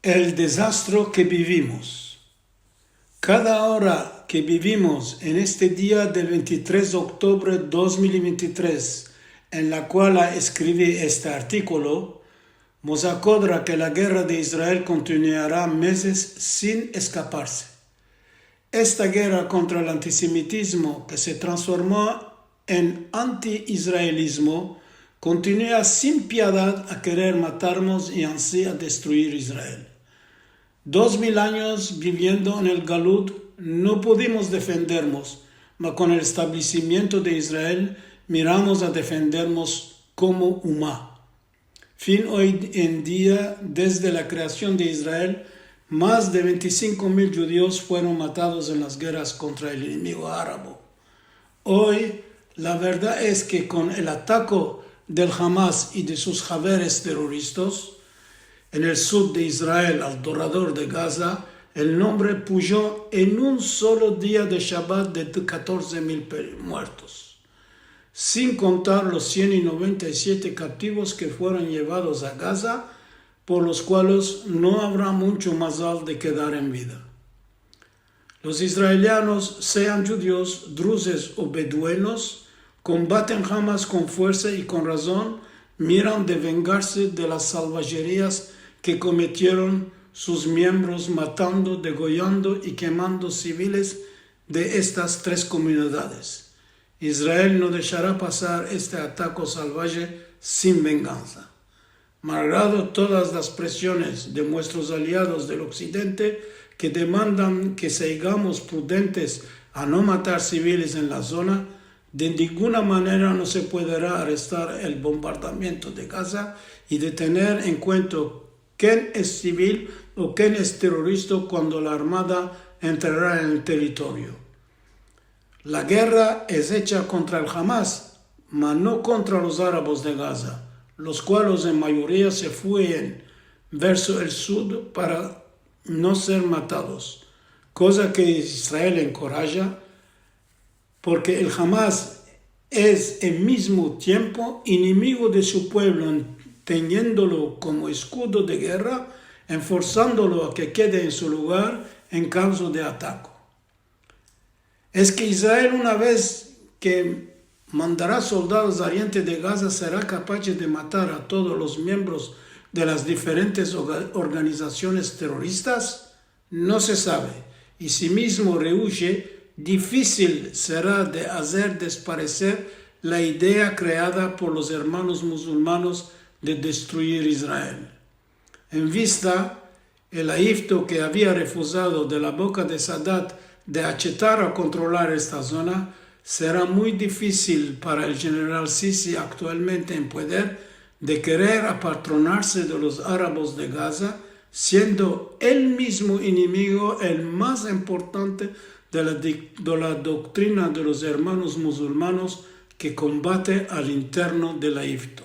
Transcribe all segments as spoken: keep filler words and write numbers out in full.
El dezastro ke bivimos. Kada ora ke bivimos en este dia del vente i tres de oktobre de dos mil i vente i tres, en la kuala eskrivi este artikolo, mos akodra ke la gerra de Israel kontinuara mezes sin eskaparse. Esta gerra kontra el antisemitizmo ke se transformo en anti-israelizmo kontinua sin piadad a kerer matarmos i ansi a destruir Israel. Dos mil anyos biviendo en el galut, no pudimos defendermos, ma kon el establesimiento de Israel miramos a defendermos komo uma. Fin oy en dia, desde la kreasion de Israel, mas de vente i sinko mil djudios fueron matados en las gerras kontra el enemigo arabo. Oy, la verdad es ke kon el atako del Hamas i de sus haveres teroristas en el sud de Israel, alderedor de Gaza, el number pujo en un solo dia de Shabat de katorze mil pe-, muertos, sin kontar los sien i noventa i siete kaptivos ke fueron yevados a Gaza, por los kualos no avra muncho mazal de kedar en vida. Los israelianos, sean djudios, druzes o beduenos, konbaten Hamas kon fuersa i kon razon, miran de vengarse de las salvajerias ke kometieron sus miembros matando, degoyando i kemando siviles de estas tres komunidades. Israel no deshara pasar este atako salvaje sin vengansa. Malgrado todas las presiones de muestros aliados del oksidente ke demandan ke seigamos prudentes a no matar siviles en la zona, de ninguna manera no se puedera arestar el bombardamiento de Gaza i detener en kuento ken es sivil o ken es terorista kuando la armada entrara en el territorio. La gerra es echa kontra el Hamas, ma no kontra los arabos de Gaza, los kualos en mayoria se fuyen verso el sud para no ser matados, koza ke Israel enkoraja, porke el Hamas es en mizmo tiempo enemigo de su puevlo, teniendolo komo eskudo de gerra, enforsandolo a ke kede en su lugar en kavzo de atako. Es ke Israel, una vez ke mandara soldados al oriente de Gaza, sera kapaz de matar a todos los miembros de las diferentes orga-, organizasiones teroristas? No se save, i si mizmo reushe, difisil sera de azer despareser la idea kreada por los ermanos musulmanos de destruir Israel. En vista, el Egipto ke avia refuzado de la boka de Sadat de achetar a kontrolar esta zona, sera muy difisil para el jeneral Sisi, aktualmente en pueder, de kerer apatronarse de los arabos de Gaza, siendo el mizmo enemigo el mas importante de la di-, de la doktrina de los ermanos musulmanos ke konbate al interno del Egipto.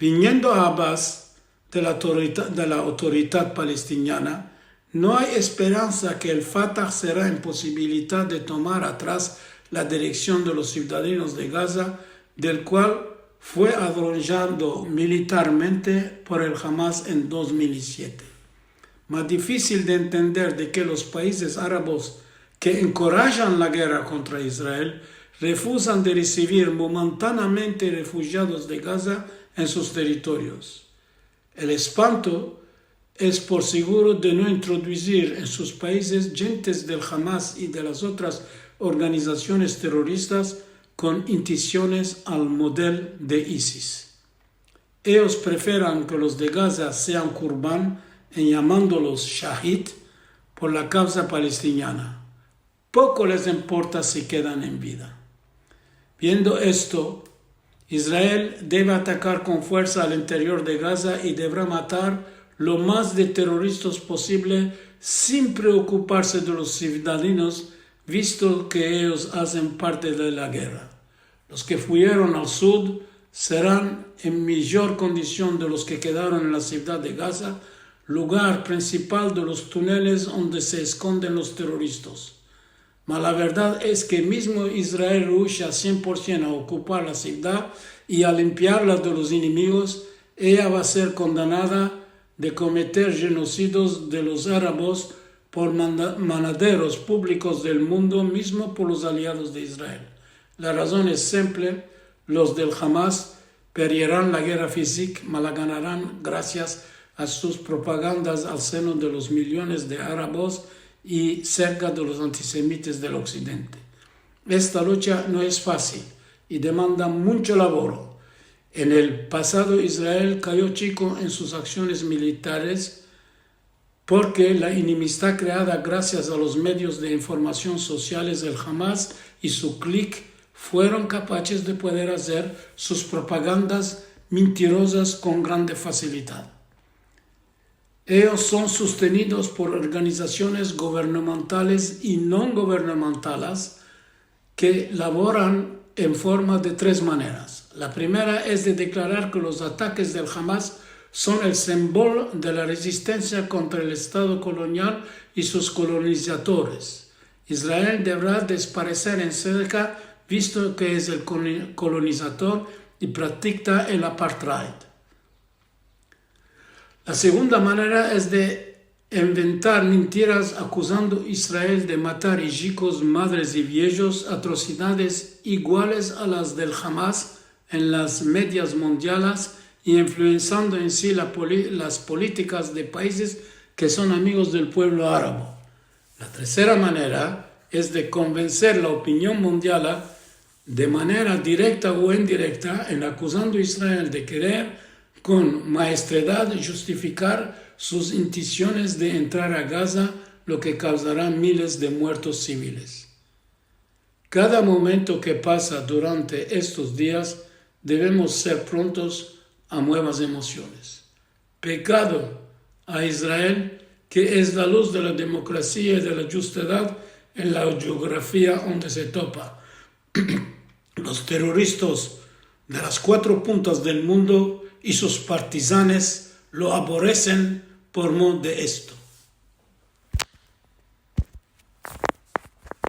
Viniendo a Abbas, de la autorita-, de la Autoridad Palestiniana, no ay esperansa ke el Fatah sera en posibilidad de tomar atras la direksion de los sivdadinos de Gaza, del kual fue adronjado militarmente por el Hamas en dos mil i siete. Mas difisil de entender de ke los paizes arabos ke enkorajan la gerra kontra Israel refuzan de resivir momentaneamente refujiados de Gaza en sus territorios. El espanto es por seguro de no introdusir en sus paizes djentes del Hamas i de las otras organizasiones teroristas kon intensiones al model de ISIS. Eyos preferan ke los de Gaza sean kurban en yamandolos shahid por la kavza palestiniana. Poko les importa si kedan en vida. Viendo esto, Israel deve atakar kon fuersa al interior de Gaza i devera matar lo mas de teroristas posivle sin preokuparse de los sivdadinos, visto ke eyos azen parte de la gerra. Los ke fuyeron al sud seran en mijor kondision de los ke kedaron en la sivdad de Gaza, lugar prinsipal de los tuneles onde se eskonden los teroristas. Mas la verdad es ke mizmo Israel reusha sien por sien a okupar la sivdad i a limpiarla de los enemigos, eya va ser kondenada de kometer jenosidios de los arabos por manda-, manaderos publikos del mundo, mizmo por los aliados de Israel. La razon es simple: los del Hamas perderan la gerra fizika, ma la ganaran grasias a sus propagandas al seno de los miliones de arabos i serka de los antisemitas del oksidente. Esta lucha no es fasil i demanda muncho lavoro. En el pasado, Israel kayo chiko en sus aksiones militares, porke la enemistad kreada grasias a los medios de informasion sosiales del Hamas i su klik fueron kapaches de pueder azer sus propagandas mintirozas kon grande fasilidad. Eyos son sostenidos por organizasiones guvernamentales i non-guvernamentales ke lavoran en forma de tres maneras. La primera es de deklarar ke los atakes del Hamas son el simbol de la rezistensia kontra el Estado kolonial i sus kolonizadores. Israel devera despareser en serka, visto ke es el kolo-, kolonizador i praktika el apartheid. La segunda manera es de inventar mintiras akuzando Israel de matar ijikos, madres i viejos, atrosidades iguales a las del Hamas en las medias mundiales i influensiando en si la poli-, las politikas de paizes ke son amigos del puevlo arabo. La tersera manera es de konvenser la opinion mundial de manera direkta o indirekta en akuzando Israel de kerer kon maestredad justifikar sus intensiones de entrar a Gaza, lo ke kauzara miles de muertos siviles. Kada momento ke pasa durante estos dias devemos ser prontos a muevas emosiones. Pekado a Israel, ke es la luz de la demokrasia i de la justedad en la jeografia onde se topa. Los teroristas de las kuatro puntas del mundo i sus partizanes lo aboresen por mo de esto.